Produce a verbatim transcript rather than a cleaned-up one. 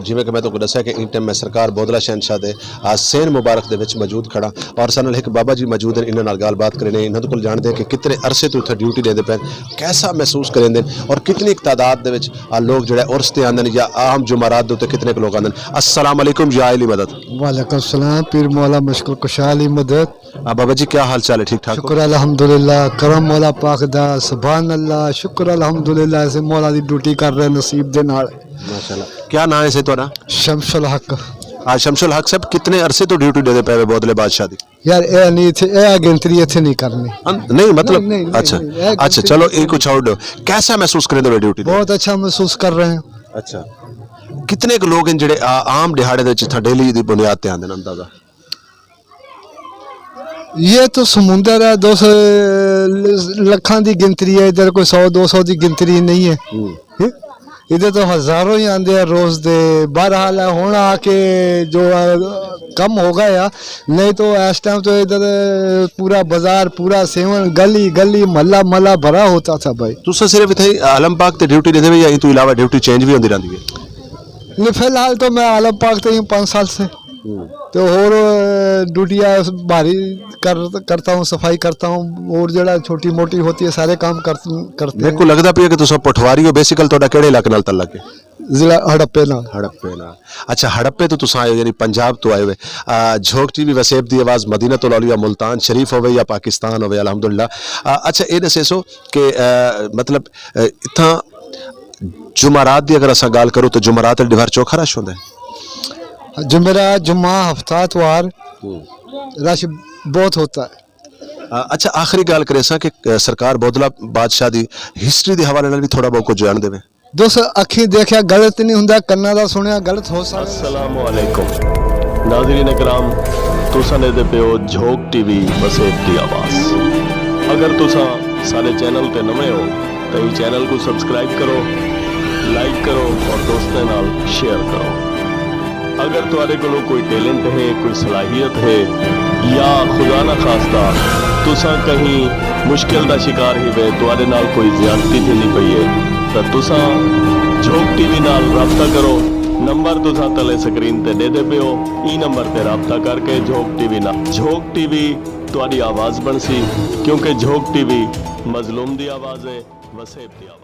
جویں کہ میں تہاکوں دسیا کہ ان ٹائم میں سرکار بودلا شہنشاہ دے، آ، سین مبارک دے وچ موجود کھڑا، اور ساڈے نال ایک بابا جی موجود ہیں، انہاں نال گل بات کرنے، انہاں دے کول جاندے ہیں کہ کتنے عرصے تو اتھے ڈیوٹی دیندے پے، کیسا محسوس کریندے ہیں اور کتنی ایک تعداد دے وچ آ لوگ جڑے عرس تے آندے ہیں یا عام جمعرات دے تے کتنے کُ لوگ آندے ہیں۔ السلام علیکم یا علی مدد۔ وعلیکم السلام، پیر مولا مشکل کشا علی مدد۔ آ، بابا جی، کیا حال چال ہے؟ ٹھیک ٹھاک ہو؟ شکر الحمدللہ، کرم مولا پاک دا، سبحان اللہ، شکر الحمدللہ، اسے مولا دی ڈیوٹی کر رہے نصیب دے نال۔ ماشاءاللہ۔ کیا نام ہے سے تہاڈا؟ شمس الحق۔ آ، شمس الحق صاحب، کتنے عرصے تو ڈیوٹی دے دے پے وے بودلے بادشاہ دی؟ یار، اے نہیں تھے، اے گنتری اتھے نہیں کرنی۔ ہن-، نہیں، مطلب، نہیں، نہیں، اچھا۔ نہیں، اے اچھا، گنتری چلو، اے کچھ اور دو۔ کیسا محسوس کریں دے ڈیوٹی دے؟ بہت اچھا محسوس کر رہے ہیں۔ اچھا۔ کتنے کُ لوگ ہیں جڑے آ-، عام دیہاڑے دے وچ اتھاں ڈیلی دی بنیاد تے آندے نے، اندازہ؟ یہ تو سمندر ہے، دو سو لکھاں دی گنتری ہے، ادھر کوئی سو دو سو دی گنتری نہیں ہے۔ ہوں۔ ادھر تو ہزاروں ہی آندے ہیں روز دے۔ بہرحال ہے، ہن آ کے جو، آ، کم ہو گیا، نہیں تو اس ٹائم تو ادھر پورا بازار، پورا سیون، گلی گلی، محلہ محلہ بھرا ہوتا تھا بھائی۔ تساں صرف اتھے عالم پاک تے ڈیوٹی دے دے یا اس تو علاوہ ڈیوٹی چینج بھی ہوندی رہندی ہے؟ نہیں، فی الحال تو میں عالم پاک تے ہی ہوں پانچ سال سے۔ تو اور ڈیوٹیاں بھاری کر-، کرتا ہوں، صفائی کرتا ہوں، اور جڑا چھوٹی موٹی ہوتی ہے، سارے کام کر-، کرتے ہیں۔ میرے کو لگدا پیا کہ تساں پٹھواری ہو، بیسیکل تہاڈا کیڑے علاقے نال تعلق ہے؟ ضلع ہڑپے نال۔ ہڑپے نال۔ اچھا، ہڑپے تو تساں آئے ہو، یعنی پنجاب تو آئے ہوئے۔ آ، جھوک ٹی وی وسیب دی آواز، مدینہ الاولیاء ملتان شریف ہوئے یا پاکستان ہوئے، الحمدللہ۔ آ، اچھا، اے دسے سو کہ، آ، مطلب، آ، اتھاں جمعرات دی اگر اساں گل کروں تو جمعرات والے ڈیوار چوکھا رش ہوندا ہے؟ جمعرات، جمعہ، ہفتہ، اتوار رش بہت ہوتا ہے۔ آ، اچھا، آخری گل کرے ساں کہ، آ، سرکار بودلا بادشاہ دی ہسٹری دے حوالے نال بھی تھوڑا بہت کچھ جان دے۔ دوست، اکھیں دیکھیا غلط نہیں ہوندا، کناں دا سنیا غلط ہو سکدا۔ السلام علیکم ناظرین کرام، تساں دے دے پیو جھوک ٹی وی وسیب دی آواز۔ اگر تساں سارے چینل تے نویں ہو، تے اس چینل کو سبسکرائب کرو، لائک کرو اور دوستاں نال شیئر کرو۔ اگر تہاڈے کولوں کوئی ٹیلنٹ ہے، کوئی صلاحیت ہے، یا خدا نہ خواستہ تساں کہیں مشکل دا شکار ہی وے، تہاڈے نال کوئی زیادتی تھیندی پئی ہے، تاں تساں جھوک ٹی وی نال رابطہ کرو۔ نمبر تساں تلے سکرین تے دے دے پیو، ای نمبر تے رابطہ کر کے جھوک ٹی وی نال، جھوک ٹی وی تہاڈی آواز بن سی، کیونکہ جھوک ٹی وی مظلوم دی آواز ہے، وسیب دی آواز۔